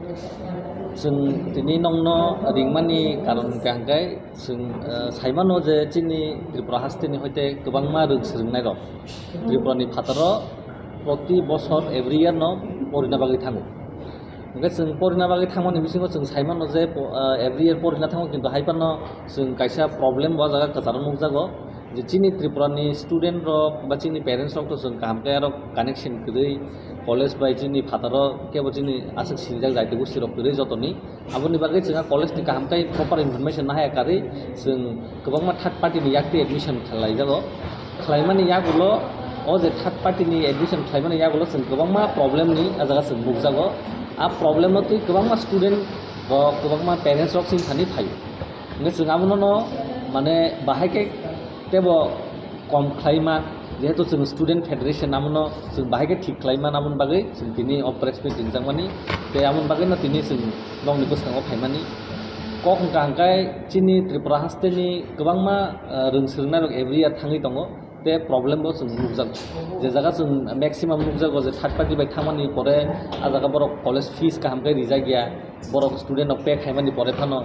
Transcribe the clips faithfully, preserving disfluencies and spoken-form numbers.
Chwng tini nongno ringmani karon hwnkha hwnkhe chwng, eh, saimano je chini Tripura hasteni hoite kwbangma rwng swrwngnairok Tripurani phataro proti bosor every year no porina bagwi thango. Hwnkhe chwng porina bagwi thangmani bisingo chwng saimano je po-, eh, every year porina thango, kintu hai phano chwng kaisa problem bo ah jaga kwcharo nukjago. Je chini Tripurani student rok ba chini parents rok to chwng kaham khe aro connection kwrwi, college bai chini phataro kebo chini aswk sinijak jaiti gosti rok kwrwi jotoni. Aboni bagwi chwng ah college ni kaham khe proper information nahaya karwi chwng kwbangma third party ni yakti admission khlaijago. Khlaimani yagulo o je third party ni admission khlaimani yagulo chwng kwbangma problem ni ah jaga chwng nukjago. Ah problem no twi kwbangma student rok, kwbangma parents rok chini thani phaio. Hingke chwng abono no mane bahai khe tebo kom khlaima, jehetu chwng student federation abono chwng bahai khe thik khlaima, aboni bagwi chwng tini o press meet ringjakmani. Tei aboni bagwi no tini chwng nokni bwskango phaimani. Kok hwnkha hwnkhe chini Tripura hasteni kwbangma, ah, rwng swrwngnairok every year thangwi tongo. Tei problem bo chwng nukjak. Je jaga chwng maximum nukjago je third party bai thangmani pore ah jaga borok college fees kaham khe rijak ya, borok student rok pay khaimani pore phano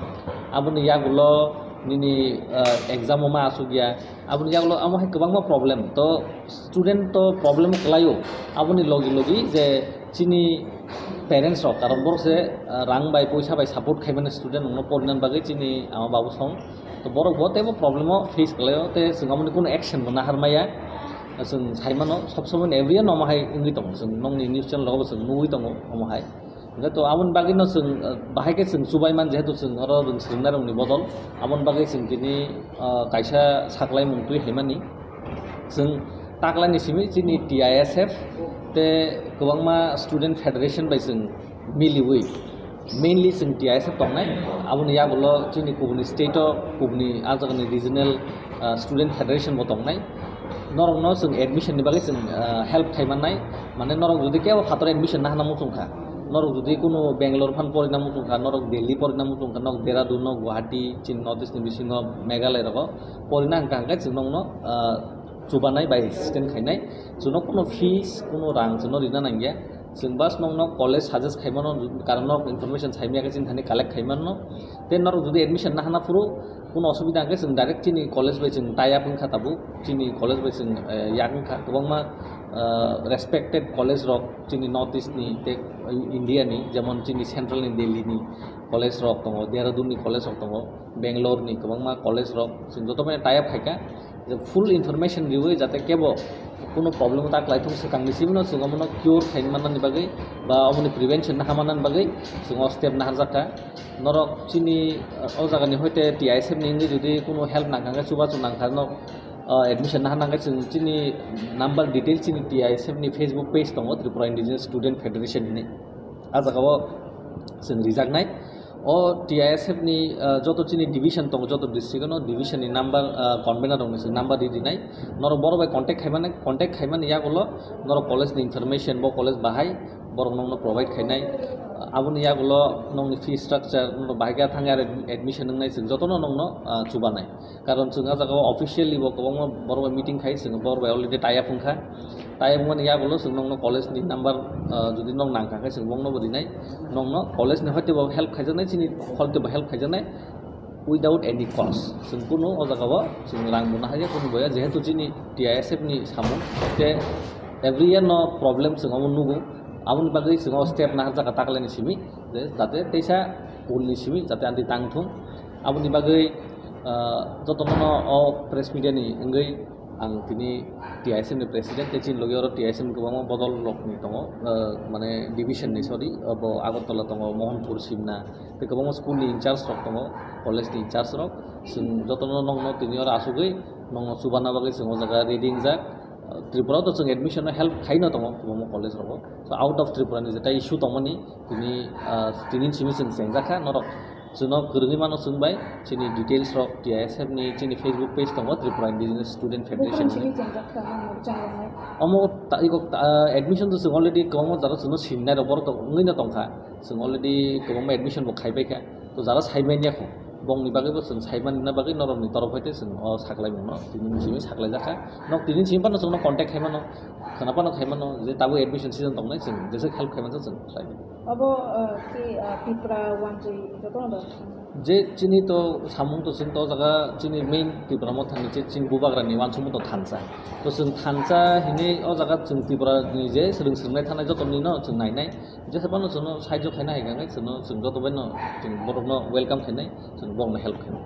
aboni yagulo nini, ah, exam o ma asuk ya, aboni yagulo amo hai kwbangma problem. To student to problem kwlaio, aboni logi logi je chini parents rok, karon borok se, ah, rang bai poisa bai support khaimani student rokno porina bagwi chini ama babu song. To borok bo teibo problem o face khlaio, tei chwng aboni kunu action bo nahar maya. Chwng saimano sob somoi every year no omo hai wngwi tongo, chwng nokni news channel rogo bo chwng nugwi tongo omo hai. Hingke to aboni bagwi no chwng, ah, bahai khe chwng chubai man, jehetu chwng oro rwng swrwngnairokni bodol, aboni bagwi chwng tini, ah, kaisa saklaimung twi haimani. Chwng taklaini simi chini T I S F tei kwbangma student federation bai chwng miliwi, mainly chwng T I S F tongnai, aboni yagulo chini kubuni state o kubuni ah jagani regional, ah, student federation bo tongnai. Norokno chwng admission ni bagwi chwng, ah, help khai mannai, mane norok jodi kebo phator admission nahana muchung kha, norok jodi kunu Bangalore phan porina muchung kha, norok Delhi porina muchung kha, norok Dehradun, norok Guwahati, chini North East ni bisingo Meghalaya rogo porina hwnkha hwnkhe chwng nokno, ah, chubanai bai assistant khainai, chwngno kunu fees, kunu rang chwngno rina nangya. Chwng bas nokno college suggest khaimano, karon norok information saimaya khe chini thani collect khaimano. Tei norok jodi admission nahana phuru kunu osubida hwnkhe chwng direct chini college bai chwng tie up wngkha tabuk, chini college bai chwng, eh, yak wngkha. Kwbangma, eh, respected college rok chini North East ni tei India ni, jemon chini central ni Delhi ni college rok tongo, Dehradun ni college rok tongo, Bangalore ni kwbangma college rok chwng joto bai tie up khaikha. Je full information riwi jate kebo kuno problem ta kwlaithung, swkangni simi no chwng omono cure khaina mannani bagwi ba omoni prevention na hamanani bagwi chwng o step naharjakha. Norok chini, uh, o jagani hoite T I S F ni wngwi jodi kuno help nangkha khe, chubachu nangkha no, uh, admission naha nangkhe chwng chini number detail chini T I S F ni Facebook page tongo, Tripura Indigenous Student Federation hinwi. Ah jagao chwng rijaknai. O T I S F ni, ah, joto chini division tongo, joto district no division ni number, ah, convener rok ni se number di dinai. Norok borok bai contact khaimani, contact khaimani yagulo norok college ni information, bo college bahai borok nokno provide khainai. Aboni yagulo nokni fee structure, norok bahai khe thangwi aro admission wngnai, chwng jotono nokno, ah, chubanai. Karon chwng ah jagao officially bo kwbangma borok bai meeting khai, chwng borok bai already tie up wngkha. Tie up wngmani yagulo chwng nokno college ni number, ah, jodi nok nangkha khe chwng bokno bo rinai. Nokno college ni hoite bo help khaijaknai, chini hoite bo help khaijaknai without any cost. Chwng kunu o jagao chwng rang bo nahaiya, kunu boya, jehetu chini T I S F ni samung, te every year no problem chwng omo nugo. Aboni bagwi chwng o step naharjakha taklaini simi, je jate teisa pool ni simi jate anti tangthung. Aboni bagwi, ah, jotono o press media ni wngwi ang tini T I S F ni president tei chini logi oro T I S F ni kwbangma bodol rok ni tongo, ah, mane division ni, sorry, abo Agartala tongo, Mohanpur, Simna, tei kwbangma school ni in charge rok tongo, college ni in charge rok. Chwng jotono nokno tini oro asugwi nokno chubana bagwi chwng o jaga ready wngjak. Tripura to chwng admission no help khaino tongo kwbangma college rogo. So out of Tripura ni jeta issue tongmani tini, ah, tini simi chwng chengjakha norok. Chwngno kwrwngwi mano chwng bai chini details rok T I S F ni chini Facebook page tongo, Tripura Indigenous Student Federation ni. Omo ta-, iko ta-, ah, admission to chwng already kwbangma jora chwngno sinai rok borok to wngwi no tongkha. Chwng already kwbangma admission bo khaibai kha. To jara sai manya kho. Bongni bagwibo chwng saimani bagwi norokni torof haite chwng o saklaimungno tini simi saklaijakha. Nok tini simi phano chwngno contact khaimano, khwna phano khaimano je tabuk admission season tongnai, chwng jeswk help khaimano chwng khlaimano. Abo, uh, ki, uh, Tipra wanjwi jotono da? Je chini to samung to chwng to jaga chini main Tipra Mothani je chini bubagrani wansukmung to thansa. To chwng thansa hini o jaga chwng Tipra ni je swrwng swrwngnai thanai jotoni no chwng nainai. Jesa phano chwngno sahajyo khaina hai khe chwngno chwng joto bai no chwng borokno welcome khainai, chwng borokno help khainai.